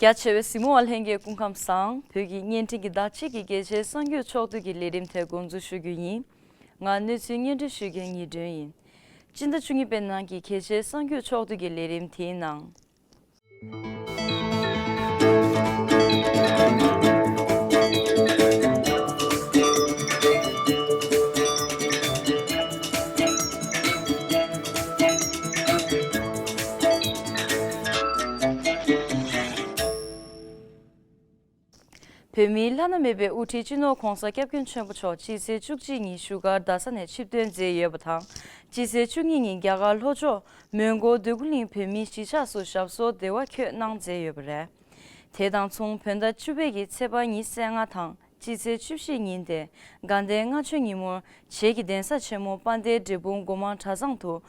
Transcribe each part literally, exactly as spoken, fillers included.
རྒྱ་ཆེ་བའི་གཟིགས་མོ་བ་ལྷན་རྒྱས་སྐུ་ཁམས་བཟང་། བོད་ཀྱི་བརྙན་འཕྲིན་གྱི་བདག་ཆས་ཀྱི་རྒྱལ་སྤྱིའི་གསར་འགྱུར་ཕྱོགས་བསྡུས་ཀྱི་ལས་རིམ་དེ་འགོ་འཛུགས་ཞུ་རྒྱུ་ཡིན། ང་གནས་ཚུལ་སྙན་སྒྲོན་ཞུ་མཁན་ཉི་སྒྲོན་ཡིན། སྤྱི་ཟླ་བཅུ་གཉིས་པའི་ནང་གི་གལ་ཆེའི་གསར་འགྱུར་ཕྱོགས་བསྡུས་ཀྱི་ལས་རིམ་དེའི་ནང་། བོད་མིའི་བླ་ན་མེད་པའི་དབུ་ཁྲིད་སྤྱི་ནོར་༧གོང་ས་༧སྐྱབས་མགོན་ཆེན་པོ་མཆོག་སྤྱི་ཚེས་བཅུ་གཅིག་ཉིན་བཞུགས་སྒར་རྡ་ས་ནས་ཆིབས་ཐོན་མཛད་ཡོད་པ་དང་། སྤྱི་ཚེས་བཅུ་གཉིས་ཉིན་རྒྱ་གར་ལྷོ་ཕྱོགས་མོན་གྷོ་འདོད་རྒུ་གླིང་བོད་མིའི་གཞིས་ཆགས་སུ་ཞབས་སོར་བདེ་བར་འཁོད་གནང་མཛད་ཡོད་པ་རེད། དེ་དང་མཚུངས་བོད་ཟླ་བཅུ་པའི་གི་ཚེས་པ་ཉི་ཤུ་རྩ་ལྔ་དང་སྤྱི་ཚེས་བཅུ་བཞི་ཉིན་ཏེ་དགའ་ལྡན་ལྔ་མཆོད་ཉིན་མོར་བྱེས་ཀྱི་གདན་ས་ཆེན་མོ་དཔལ་ལྡན་འབྲས་སྤུངས་སྒོ་མང་གྲྭ་ཚང་དུ་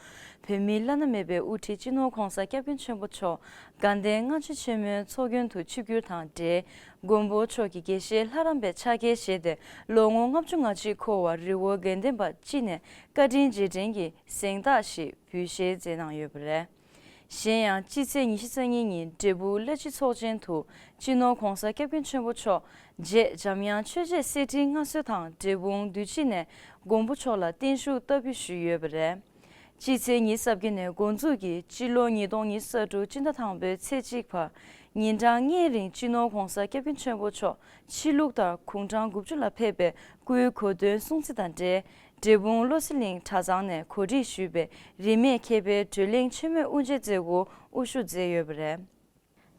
བོད་མིའི་བླ་ན་མེད་པའི་དབུ་ཁྲིད་སྤྱི་ནོར་༧གོང་ས་༧སྐྱབས་མགོན་ཆེན་པོ་མཆོག་དགའ་ལྡན་ལྔ་མཆོད་ཆེན་མོའི་ཚོགས་མགོན་དུ་ཆིབས་བསྒྱུར་དང་འབྲེལ། མགོན་པོ་མཆོག་གི་དགེ་བཤེས་ལྷ་རམས་པའི་ཕྱག་འཁྱེར་བཞེས་ཏེ་ལོ་ངོ་ལྔ་བཅུ་ང་གཅིག་འཁོར་བར་རི་བོ་དགེ་ལྡན་པ་སྤྱི་ནས་བཀའ་དྲིན་རྗེས་དྲན་གྱི་གཟེངས་རྟགས་ཤིག་འབུལ་བཞེས་མཛད་གནང་ཡོད་པ་རེད། གཞན་ཡང་སྤྱི་ཚེས་ཉི་ཤུ་རྩ་གཉིས་ཉིན་འབྲས་སྤུངས་བླ་སྤྱི་ཚོགས་ཆེན་དུ་སྤྱི་ནོར་༧གོང་ས་༧སྐྱབས་མགོན་ཆེན་པོ་མཆོག་རྗེ་འཇམ་དབྱངས་ཆོས་རྗེ་གསེར་ཁྲིའི་མངའ་གསོལ་དང་འབྲས་སྤུངས་འདུས་སྤྱི་ནས་མགོན་པོ་མཆོག་ལ་བརྟན་བཞུགས་བསྟར་འབུལ་ཞུས་ཡོད་པ་རེད། སྤྱི་ཚེས་ཉི་ཤུ་རྩ་བརྒྱད་ནས་འགོ་འཛུགས་ཀྱིས་སྤྱི་ལོ་ཉིས་སྟོང་ཉི་ཤུ་རྩ་དྲུག་སྤྱི་ཟླ་དང་པོའི་ཚེས་གཅིག་བར་ཉིན་གྲངས་ལྔའི་རིང་སྤྱི་ནོར་༧གོང་ས་༧སྐྱབས་མགོན་ཆེན་པོ་མཆོག་ཕྱི་ལུགས་ལྟར་དགུང་གྲངས་དགུ་བཅུ་ལ་ཕེབས་པའི་སྐུའི་གོ་སྟོན་སྲུང་བརྩི་དང་འབྲེལ། འབྲས་སྤུངས་བློ་གསལ་གླིང་གྲྭ་ཚང་ནས་གོ་སྒྲིག་ཞུས་པའི་རིས་མེད་མཁས་པའི་བགྲོ་གླེང་ཆེན་མོའི་དབུ་འབྱེད་མཛད་སྒོ་དབུ་བཞུགས་མཛད་ཡོད་པ་རེད།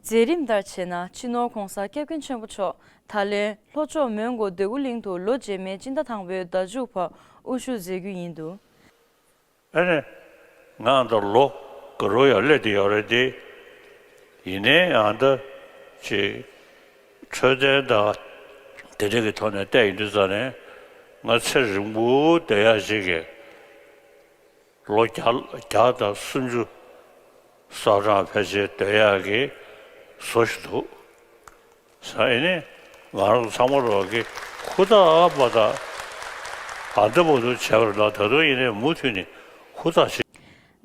མཛད་རིམ་ལྟར་བྱས་ན་སྤྱི་ནོར་༧གོང་ས་༧སྐྱབས་མགོན་ཆེན་པོ་མཆོག་ད་ལན་ལྷོ་ཕྱོགས་མོན་གྷོ་འདོད་རྒུ་གླིང་དུ་ལོ་རྗེས་མའི་སྤྱི་ཟླ་དང་པོའི་ཟླ་མཇུག་བར་དབུ་བཞུགས་མཛད་རྒྱུ་ཡིན་འདུག། ཨ་ནི། ང་འདི་ལོ་ག་རུ་ཡང་སླེབས་བསྡད་ཡོད་རེད་དེ། ཡིན་ནའི་ཨ་འདི་ཅིག་འཕྲོད་བསྟེན་དང་དེ་འདྲ་གི་ཐོག་ནས་བལྟས་ཡོང་དུས་ཙ་ནས་ང་ཚེ་རིང་པོ་བསྡད་ཡག་ཅིག་གི་ལོ་བརྒྱ་བརྒྱ་དང་སུམ་ཅུ་སོ་གྲངས་ཕལ་ཆེར་སྡོད་ཡག་གི་བཟོ་ཞིག་འདུག། ས་ཨེ་ནི་ང་རང་ཚང་མ་རོགས་ཀྱི་ཧུར་ཐག་མ་ཐག་ཨ་འདྲ་པོ་འདུག་བྱས་པ་ལ་ད་དུང་ཡིན་ནའི་མུ་མཐུད་ནས་ཧུར་ཐག་བྱེད།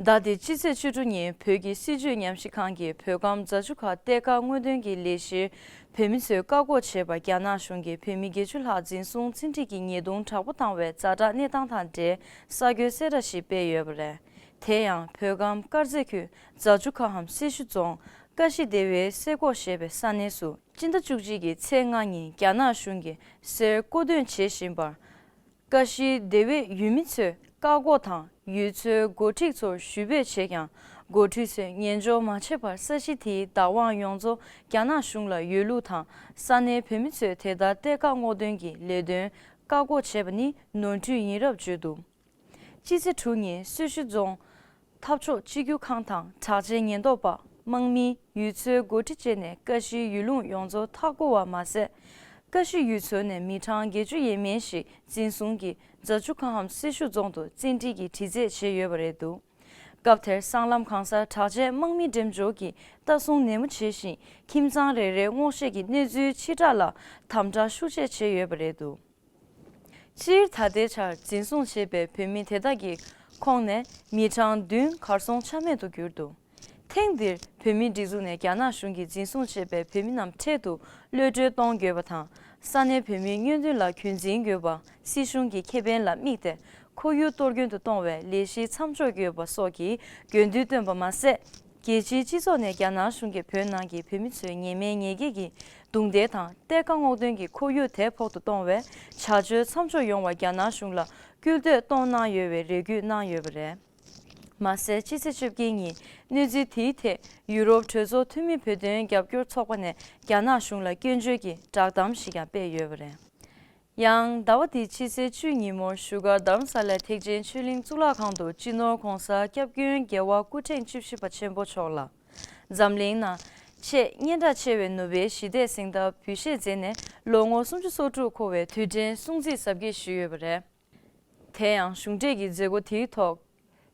ཟླ་འདིའི་སྤྱི་ཚེས་བཅུ་དྲུག་ཉིན་བོད་ཀྱི་སྲིད་བྱུས་ཉམས་ཞིབ་ཁང་གིས་བོད་ཁམས་རྫ་ཆུ་ཁ་གཏེར་ཁ་དངོས་དོན་གྱི་ལས་གཞིར་བོད་མི་ཚོས་བཀག་འགོག་བྱས་པར་རྒྱ་ནག་གཞུང་གིས་བོད་མི་བརྒྱད་ཅུ་ལྷག་འཛིན་བཟུང་བཙན་ཁྲིད་ཀྱིས་ཉེས་རྡུང་དྲག་པོ་བཏང་བའི་ཛ་དྲག་གནས་སྟངས་དང་འབྲེལ་གསར་འགོད་གསལ་བསྒྲགས་ཤིག་སྤེལ་ཡོད་པ་རེད། དེ་ཡང་བོད་ཁམས་དཀར་མཛེས་ཁུལ་རྫ་ཆུ་ཁ་འམ་སེར་ཤུལ་རྫོང་ཀ་ཤི་སྡེ་བའི་སེར་ཀོ་ཞེས་པའི་ས་གནས་སུ་སྤྱི་ཟླ་བཅུ་གཅིག་གི་ཚེས་ལྔ་ཉིན་རྒྱ་ནག་གཞུང་གིས་གསེར་རྐོ་འདོན་བྱེད་བཞིན་པར། ཀ་ཤི་སྡེ་བའི་ཡུལ་མི་ཚོས་བཀག་འགོག་དང་ཡུལ་ཚོའི་འགོ་ཁྲིད་ཚོར་ཞུ་འབོད་བྱས་ཀྱང་། འགོ་ཁྲིད་ཚོས་ཉན་འཇོག་མ་བྱས་པར་ས་གཞི་དེའི་བདག་དབང་ཡོངས་རྫོགས་རྒྱ་ནག་གཞུང་ལ་ཡོད་ལུགས་དང་། ས་གནས་བོད་མི་ཚོས་དེ་ལྟར་གཏེར་ཁ་སྔོག་འདོན་གྱི་ལས་དོན་བཀག་འགོག་བྱས་པ་ནི་ནོར་འཁྲུལ་ཡིན་རབས་བརྗོད་འདུག། སྤྱི་ཚེས་དྲུག་ཉིན་སེར་ཤུལ་རྫོང་འཐབ་ཕྱོགས་སྤྱི་རྒྱུ་ཁང་དང་དྲག་ཆས་ཉེན་རྟོག་པ། དམག་མི། ཡུལ་ཚོའི་འགོ་ཁྲིད་བཅས་ནས་ཀ་ཤིའི་ཡུལ་ལུང་ཡོངས་རྫོགས་མཐའ་བསྐོར་བ་མ་ཟད། ཀ་ཤི་ཡུལ་ཚོ་ནས་མི་གྲངས་བརྒྱད་ཅུ་ཡས་མས་ཤིག་འཛིན་བཟུང་གིས་རྫ་ཆུ་ཁའམ་སེར་ཤུལ་རྫོང་དུ་བཙན་ཁྲིད་ཀྱིས་དྲི་རྩད་བྱས་ཡོད་པ་རེད་འདུག། སྐབས་དེར་སྲང་ལམ་གང་སར་དྲག་ཆས་དམག་མི་འགྲེམས་འཇོག་གིས་ལྟ་སྲུང་ནན་མོ་བྱས་ཤིང་། ཁྱིམ་ཚང་རེ་རེའི་སྔོག་བཤེར་གྱི་གནས་ཚུལ་ཕྱིར་བསྒྲགས་ལ་དམ་དྲག་ཤུགས་ཆེ་བྱས་ཡོད་པ་རེད་འདུག། སྤྱིར་ད་ལྟའི་ཆར་འཛིན་བཟུང་བྱས་པའི་བོད་མི་དེ་དག་གི་ཁོངས་ནས་མི་གྲངས་བདུན་གར་སོང་ཆ་མེད་དུ་གྱུར་འདུག། ཐེངས་འདིར་བོད་མིའི་སྒྲིག་འཛུགས་ནས་རྒྱ་ནག་གཞུང་གིས་འཛིན་བཟུང་བྱས་པའི་བོད་མི་རྣམས་འཕྲལ་དུ་གློད་གྲོལ་གཏོང་དགོས་པ་དང་། ས་གནས་བོད་མིའི་མངོན་འདོད་ལ་རྒྱུན་འཛིན་དགོས་པ། སྲིད་གཞུང་གི་ཁེ་ཕན་ལ་དམིགས་ཏེ་ཁོར་ཡུག་གཏོར་སྐྱོན་དུ་གཏོང་བའི་ལས་གཞི་མཚམས་འཇོག་དགོས་པ་སོགས་ཀྱི་དགོས་འདུན་བཏོན་པ་མ་ཟད། རྒྱལ་སྤྱིའི་སྤྱི་ཚོགས་ནས་རྒྱ་ནག་གཞུང་གིས་བོད་ནང་གི་བོད་མི་ཚོའི་ཉེས་མེད་ཉེས་འགེལ་གྱི་རྡུང་རྡེག་དང་གཏེར་ཁ་སྔོག་འདོན་གྱི་ཁོར་ཡུག་དེ་ཕོག་ཏུ་གཏོང་བའི་བྱ་སྤྱོད་མཚམས་འཇོག་ཡོང་བར་རྒྱ་ནག་གཞུང་ལ་སྐུལ་འདེད་གཏོང་གནང་ཡོད་པའི་རེ་སྐུལ་གནང་ཡོད་པ་རེད། མ་ཟད་སྤྱི་ཚེས་བཅོ་བརྒྱད་ཉིན་གནས་ཚུལ་དེའི་ཐད་ཡུ་རོབ་གྲོས་ཚོགས་འཐུས་མི་བོད་དོན་རྒྱབ་སྐྱོར་ཚོགས་པ་ནས་རྒྱ་ནག་གཞུང་ལ་སྐྱོན་བརྗོད་ཀྱི་བསྒྲགས་གཏམ་ཞིག་ཀྱང་སྤེལ་ཡོད་པ་རེད། ཡང་ཟླ་བ་འདིའི་ཕྱི་ཚེས་བཅུ་ཉིན་མོར་བཞུགས་སྒར་རྡ་རམ་ས་ལའི་ཐེག་ཆེན་ཆོས་གླིང་གཙུག་ལག་ཁང་དུ་སྤྱི་ནོར་༧གོང་ས་༧སྐྱབས་མགོན་རྒྱལ་བ་སྐུ་ཕྲེང་བཅུ་བཞི་པ་ཆེན་པོ་མཆོག་ལ་འཛམ་གླིང་ནང་ཆེས་སྙན་གྲགས་ཆེ་བའི་ནོ་བེལ་ཞི་བདེའི་གཟེངས་རྟགས་འབུལ་བཞེས་མཛད་ནས་ལོ་ངོ་སུམ་ཅུ་སོ་དྲུག་འཁོར་བའི་དུས་དྲན་སྲུང་བརྩི་གཟབ་རྒྱས་ཞུས་ཡོད་པ་རེད། དེ་ཡང་གཞུང་འབྲེལ་གྱི་མཛད་སྒོ་དེའི་ཐོག་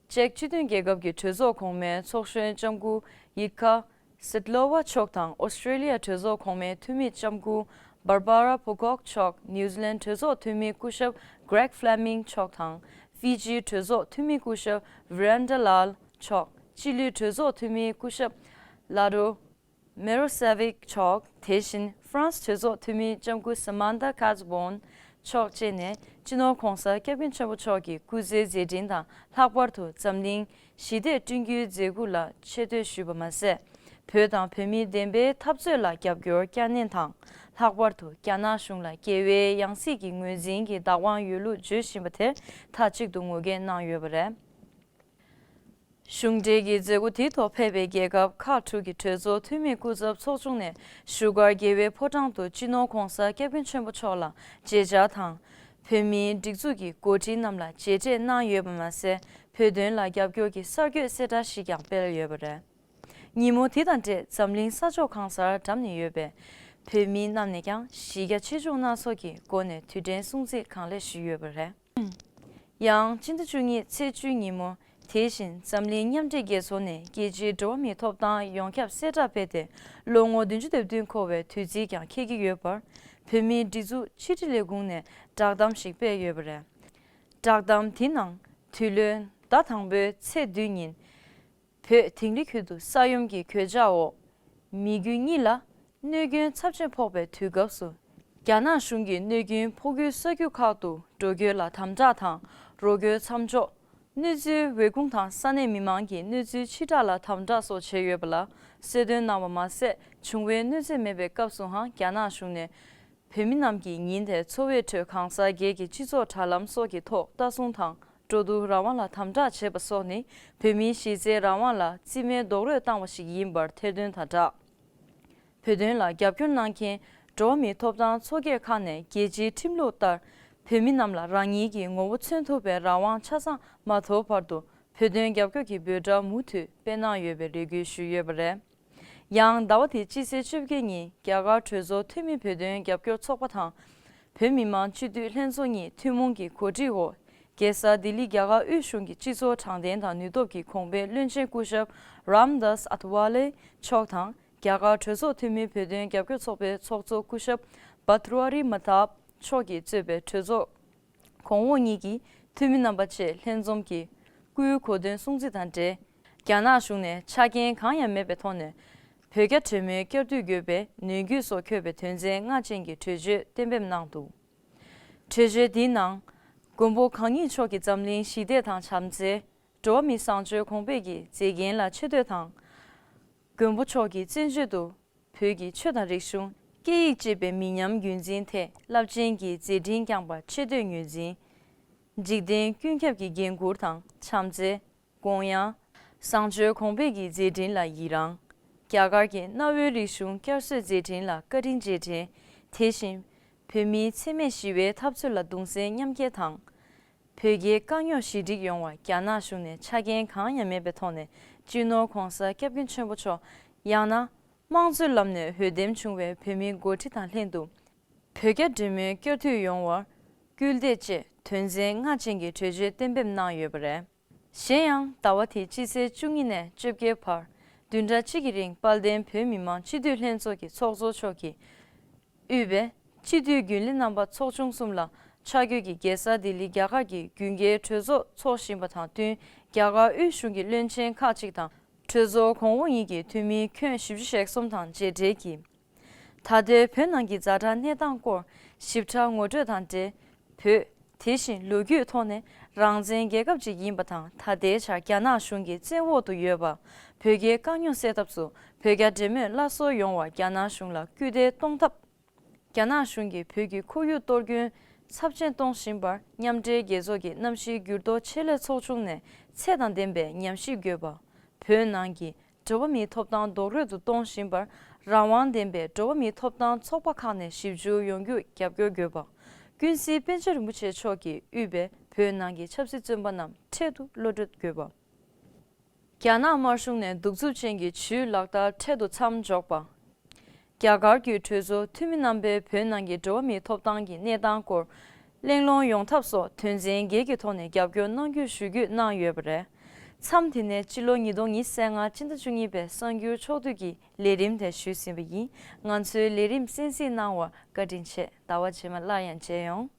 ཅེཀ་སྤྱི་མཐུན་རྒྱལ་ཁབ་ཀྱི་གྲོས་ཚོགས་གོང་མའི་ཚོགས་གཞོན་ལྕམ་སྐུ་ཡིད་ཁ་སིད་ལོ་ཝ་མཆོག་དང་། ཨོ་སི་ཀྲེ་ལི་ཡ་གྲོས་ཚོགས་གོང་མའི་འཐུས་མི་ལྕམ་སྐུ་བྷར་བྷ་ར་པོ་ཀོག་མཆོག། ནིའུ་ཛི་ལན་གྲོས་ཚོགས་འཐུས་མི་སྐུ་ཞབས་གྷི་རེག་ཕ་ལེ་མིང་མཆོག་དང་། ཧྥི་ཇི་གྲོས་ཚོགས་འཐུས་མི་སྐུ་ཞབས་ཝི་རན་ཌ་ལཱལ་མཆོག། ཅི་ལི་གྲོས་ཚོགས་འཐུས་མི་སྐུ་ཞབས་ལ་རོ། མེ་རོ་སེ་ཝིག་མཆོག་དེ་བཞིན་ཧྥ་རན་སི་གྲོས་ཚོགས་འཐུས་མི་ལྕམ་སྐུ་སཱ་མན་ཐ་ཁཱ་ཛི་བོན་མཆོག་བཅས་ནས་སྤྱི་ནོར་༧གོང་ས་༧སྐྱབས་མགོན་ཆེན་པོ་མཆོག་གི་སྐུ་ཚེའི་མཛད་འཕྲིན་དང་། ལྷག་པར་དུ་འཛམ་གླིང་ཞི་བདེ་བསྐྲུན་རྒྱུའི་མཛད་ཁུར་ལ་ཆེ་བསྟོད་ཞུས་པ་མ་ཟད། བོད་དང་བོད་མིའི་བདེན་པའི་འཐབ་རྩོད་ལ་རྒྱབ་སྐྱོར་བསྐྱངས་གནང་དང་། ལྷག་པར་དུ་རྒྱ་ནག་གཞུང་ལ་རྒྱལ་བའི་ཡང་སྲིད་ཀྱི་ངོས་འཛིན་གྱི་བདག་དབང་ཡོད་ལུགས་བརྗོད་བཞིན་པ་དེར་མཐའ་གཅིག་ཏུ་ངོས་འགེལ་གནང་ཡོད་པ་རེད། གཞུང་འབྲེལ་གྱི་མཛད་སྒོ་དེའི་ཐོག་ཕེབས་པའི་རྒྱལ་ཁབ་ཁག་དྲུག་གི་གྲོས་ཚོགས་འཐུས་མི་སྐུ་ཚབ་ཚོགས་ཆུང་ནས་བཞུགས་སྒར་རྒྱལ་བའི་ཕོ་བྲང་དུ་སྤྱི་ནོར་༧གོང་ས་༧སྐྱབས་མགོན་ཆེན་པོ་མཆོག་ལ་མཇལ་བཅར་དང་། བོད་མིའི་སྒྲིག་འཛུགས་ཀྱི་འགོ་ཁྲིད་རྣམས་ལ་མཇལ་འཕྲད་གནང་ཡོད་པ་མ་ཟད། བོད་དོན་ལ་རྒྱབ་སྐྱོར་གྱི་གསར་འགོད་གསལ་བསྒྲགས་ཤིག་ཀྱང་སྤེལ་ཡོད་པ་རེད། ཉིན་མོ་དེ་དང་འབྲེལ་འཛམ་གླིང་ས་ཕྱོགས་གང་སར་འགྲམ་ནས་ཡོད་པའི་བོད་མི་རྣམས་ནས་ཀྱང་གཞི་རྒྱ་ཆེ་ཆུང་སྣ་ཚོགས་ཀྱི་སྒོ་ནས་དུས་དྲན་སྲུང་བརྩི་གང་ལེགས་ཞུས་ཡོད་པ་རེད། ཡང་སྤྱི་ཟླ་བཅུ་གཉིས་ཚེས་བཅུའི་ཉིན་མོ། དེ་བཞིན་འཛམ་གླིང་མཉམ་འབྲེལ་རྒྱལ་ཚོགས་ནས་རྒྱལ་སྤྱིའི་འགྲོ་བ་མིའི་ཐོབ་ཐང་ཡོངས་ཁྱབ་གསལ་བསྒྲགས་སྤེལ་ཏེ། ལོ་ངོ་བདུན་ཅུ་དོན་བདུན་འཁོར་བའི་དུས་ཚིགས་ཀྱང་འཁེལ་གྱི་ཡོད་པར། བོད་མིའི་སྒྲིག་འཛུགས་ཕྱི་དྲིལ་ལས་ཁུངས་ནས་བསྒྲགས་གཏམ་ཞིག་སྤེལ་ཡོད་པ་རེད། བསྒྲགས་གཏམ་དེའི་ནང་། དུས་ལོའི་ཟླ་དང་པོའི་ཚེས་བདུན་ཉིན། བོད་དིང་རི་ཁུལ་དུ་ས་ཡོམ་གྱི་གོད་ཆག་འོག་མི་རྒྱུ་གཉིས་ལ་གནོད་སྐྱོན་ཚབས་ཆེན་ཕོག་པའི་དུས་སྐབས་སུ། རྒྱ་ནག་གཞུང་གིས་གནོད་སྐྱོན་ཕོག་ཁུལ་ས་ཁུལ་ཁག་ཏུ་འགྲོ་སྐྱོད་ལ་དམ་དྲག་དང་། རོགས་སྐྱོར་མཚམས་འཇོག་གནོད་འཚེའི་འོད་ཁུང་དང་ས་གནས་མི་མང་གི་གནོད་འཚེའི་ཕྱིར་བསྒྲགས་ལ་དམ་དྲག་སོགས་བྱས་ཡོད་པ་ལ་གསལ་སྟོན་གནང་བ་མ་ཟད། བྱུང་བའི་གནོད་འཚེ་མེད་པའི་སྐབས་སུའང་རྒྱ་ནག་གཞུང་ནས། བོད་མི་རྣམས་ཀྱིས་ཉིན་དེར་འཚོ་བའི་ཁྲོད་གང་ཟག་སྒེར་གྱི་སྤྱི་ཚོགས་དྲ་ལམ་སོགས་ཀྱི་ཐོག་ལྟ་སྲུང་དང་། འགྲོ་འདུག་རང་དབང་ལ་དམ་དྲག་བྱས་པ་སོགས་ནི། བོད་མིའི་གཞི་རྩའི་རང་དབང་ལ་རྩིས་མེད་རྡོག་རོལ་བཏང་བ་ཞིག་ཡིན་པར་ཐེར་འདོན་དང་སྦྲགས། བོད་དོན་ལ་རྒྱབ་སྐྱོར་གནང་མཁན་འགྲོ་བ་མིའི་ཐོབ་ཐང་ཚོགས་སྡེ་ཁག་ནས་རྒྱལ་སྤྱིའི་ཁྲིམས་ལུགས་ལྟར། བོད་མི་རྣམས་ལ་རང་ཉིད་ཀྱི་ངོ་བོ་མཚོན་ཐུབ་པའི་རང་དབང་ཆ་ཚང་མ་ཐོབ་བར་དུ། བོད་དོན་རྒྱབ་སྐྱོར་གྱི་འབོད་སྒྲ་མུ་མཐུད་སྤེལ་གནང་ཡོད་པའི་རེ་སྐུལ་ཞུས་ཡོད་པ་རེད། ཡང་ཟླ་བ་འདིའི་སྤྱི་ཚེས་བཅོ་བརྒྱད་ཉིན་རྒྱ་གར་གྲོས་ཚོགས་འཐུས་མི་བོད་དོན་རྒྱབ་སྐྱོར་ཚོགས་པ་དང་། བོད་མི་མང་སྤྱི་འཐུས་ལྷན་ཚོགས་གཉིས་ཐུན་མོང་གི་གོ་སྒྲིག་འོག་རྒྱལ་ས་ལྡི་ལི་རྒྱ་གར་དབུས་གཞུང་གི་སྤྱི་ཚོགས་དྲང་བདེན་དང་ནུས་སྟོབས་ཀྱི་གོང་འཕེལ་བློན་ཆེན་སྐུ་ཞབས་རམ་དཱས་ཨ་ཐི་ཝ་ལེ་མཆོག་དང་། རྒྱ་གར་གྲོས་ཚོགས་འཐུས་མི་བོད་དོན་རྒྱབ་སྐྱོར་ཚོགས་པའི་ཚོགས་གཙོ་སྐུ་ཞབས་བྷ་ཏུ་ར་རི་མ་ཐབ་མཆོག་གིས་གཙོས་པའི་གྲོས་ཚོགས་གོང་འོག་གཉིས་ཀྱི་འཐུས་མི་རྣམ་པ་བཅས་ལྷན་འཛོམས་ཀྱིས་སྐུའི་གོ་སྟོན་སྲུང་བརྩི་དང་འབྲེལ། རྒྱ་ནག་གཞུང་ནས་ཆ་རྐྱེན་གང་ཡང་མེད་པའི་ཐོག་ནས་བོད་རྒྱ་གྲོས་མོལ་བསྐྱར་མཐུད་དགོས་པའི་ནུས་རྒྱུ་སོགས་འཁོད་པའི་དོན་ཚན་ལྔ་ཅན་གྱི་གྲོས་ཆོད་གཏན་འབེབས་གནང་འདུག་གྲོས་ཆོད་འདིའི་ནང་། མགོན་པོ་གང་ཉིད་མཆོག་གིས་འཛམ་གླིང་ཞི་བདེ་དང་བྱམས་བརྩེ། འགྲོ་བ་མིའི་བཟང་སྤྱོད་གོང་འཕེལ་གྱི་མཛེས་རྒྱན་ལ་ཆེ་བསྟོད་དང་། མགོན་པོ་མཆོག་གིས་བཙན་བྱོལ་དུ་བོད་ཀྱི་ཆོས་དང་རིག་གཞུང་། སྐད་ཡིག་ཅེས་པའི་མི་ཉམས་རྒྱུན་འཛིན་ཐད་རླབས་ཆེན་གྱི་མཛད་འཕྲིན་བསྐྱངས་པར་ཆེ་བསྟོད་ངོས་འཛིན། འཇིག་རྟེན་ཀུན་ཁྱབ་ཀྱི་འགན་འཁུར་དང་བྱམས་བརྩེ། དགོངས་ཡངས། བཟང་སྤྱོད་གོང་འཕེལ་གྱི་མཛད་འཕྲིན་ལ་ཡི་རངས། རྒྱ་གར་གྱི་གནའ་བོའི་རིག་གཞུང་བསྐྱར་གསོའི་མཛད་འཕྲིན་ལ་བཀའ་དྲིན་རྗེས་དྲན། དེ་བཞིན། བོད་མིའི་འཚེ་མེད་ཞི་བའི་འཐབ་རྩོད་ལ་གདུང་སེམས་མཉམ་སྐྱེད་དང་། བོད་རྒྱའི་དཀའ་རྙོག་ཞི་འགྲིག་ཡོང་བར་རྒྱ་ནག་གཞུང་ནས་ཆ་རྐྱེན་གང་ཡང་མེད་པའི་ཐོག་ནས་སྤྱི་ནོར་༧གོང་ས་༧སྐྱབས་མགོན་ཆེན་པོ་མཆོག་ཡང་ན་དམངས་གཙོའི་ལམ་ནས་འོས་འདེམས་བྱུང་བའི་བོད་མིའི་འགོ་ཁྲིད་དང་ལྷན་དུ། བོད་རྒྱ་འབྲེལ་མོལ་བསྐྱར་མཐུད་ཡོང་བར་སྐུལ་འདེད་བཅས་དོན་ཚན་ལྔ་ཅན་གྱི་གྲོས་ཆོད་གཏན་འབེབས་གནང་ཡོད་པ་རེད། གཞན་ཡང་ཟླ་བ་དེའི་སྤྱི་ཚེས་བཅུ་གཉིས་ནས་བཅོ་བརྒྱད་བར་བདུན་ཕྲག་གཅིག་གི་རིང་དཔལ་ལྡན་བོད་མི་མང་སྤྱི་འཐུས་ལྷན་ཚོགས་ཀྱི་ཚོགས་གཙོ་མཆོག་གིས། དབུས་པའི་སྤྱི་འཐུས་རྒྱུན་ལས་རྣམ་པ་ཚོགས་ཆུང་གསུམ་ལ་ཆ་བགོས་ཀྱིས་རྒྱལ་ས་ལྡི་ལི་རྒྱ་གར་གྱི་རྒྱུན་བསྐྱངས་གྲོས་ཚོགས་འཚོགས་བཞིན་པ་དང་བསྟུན། རྒྱ་གར་དབུས་གཞུང་གི་བློན་ཆེན་ཁག་ཅིག་དང་། གྲོས་ཚོགས་གོང་འོག་གཉིས་ཀྱི་འཐུས་མི་ཁྱོན་བཞི་བཅུ་ཞེ་གསུམ་དང་མཇལ་འཕྲད་ཀྱིས། ད་ལྟའི་བོད་ནང་གི་ཛ་དྲག་གནས་སྟངས་སྐོར་ཞིབ་ཕྲ་ངོ་སྤྲོད་དང་འབྲེལ། བོད། དེ་བཞིན་ལོ་རྒྱུས་ཐོག་ནས་རང་བཙན་རྒྱལ་ཁབ་ཅིག་ཡིན་པ་དང་། ད་ལྟའི་ཆར་རྒྱ་ནག་གཞུང་གི་བཙན་འོག་ཏུ་ཡོད་པ། བོད་རྒྱའི་དཀའ་རྙོག་སེལ་ཐབས་སུ་བོད་རྒྱ་འབྲེལ་མོལ་སླར་གསོ་ཡོང་བར་རྒྱ་ནག་གཞུང་ལ་སྐུལ་འདེད་གཏོང་ཐབས། རྒྱ་ནག་གཞུང་གིས་བོད་ཀྱི་ཁོར་ཡུག་གཏོར་སྐྱོན་ཚབས་ཆེན་གཏོང་བཞིན་པར། མཉམ་འབྲེལ་རྒྱལ་ཚོགས་ཀྱི་གནམ་གཤིས་འགྱུར་ལྡོག་ཆེད་ལས་ཚོགས་ཆུང་ནས་ཚད་དང་ལྡན་པའི་ཉམས་ཞིབ་དགོས་པ། བོད་ནང་གི་འགྲོ་བ་མིའི་ཐོབ་ཐང་རྡོག་རོལ་དུ་གཏོང་བཞིན་པར། རང་དབང་ལྡན་པའི་འགྲོ་བ་མིའི་ཐོབ་ཐང་ཚོགས་པ་ཁག་ནས་ཞིབ་འཇུག་ཡོང་རྒྱུར་རྒྱབ་སྐྱོར་དགོས་པ། ཀུན་གཟིགས་པཎ་ཆེན་རིན་པོ་ཆེ་མཆོག་གིས་དབུས་པའི་བོད་ནང་གི་ཆབ་སྲིད་བཙོན་པ་རྣམས་འཕྲལ་དུ་གློད་གྲོལ་དགོས་པ། རྒྱ་ནག་དམར་གཞུང་ནས་གདུག་རྩུབ་ཅན་གྱི་ཇུས་ལག་བསྟར་འཕྲལ་དུ་མཚམས་འཇོག་པ། རྒྱ་གར་གྱི་གྲོས་ཚོགས་འཐུས་མི་རྣམ་པས་བོད་ནང་གི་འགྲོ་བ་མིའི་ཐོབ་ཐང་གི་གནས་སྟངས་སྐོར་གླེང་སློང་ཡོང་ཐབས་སོགས་དོན་ཚན་བརྒྱད་ཀྱི་ཐོག་ནས་རྒྱབ་སྐྱོར་གནང་རྒྱུ་ཞུ་རྒྱུ་གནང་ཡོད་པ་རེད། མཚམས་དེ་ནས་སྤྱི་ལོ་ཉིས་སྟོང་ཉི་ཤུ་རྩ་ལྔ་སྤྱི་ཟླ་བཅུ་གཉིས་པའི་གསར་འགྱུར་ཕྱོགས་བསྡུས་ཀྱི་ལས་རིམ་དེ་ཞུས་ཟིན་པ་ཡིན། ང་ཚོའི་ལས་རིམ་གསན་གཟིགས་གནང་བར་བཀའ་དྲིན་ཆེ། ཟླ་བ་རྗེས་མ་སླར་ཡང་མཇལ་ཡོང་།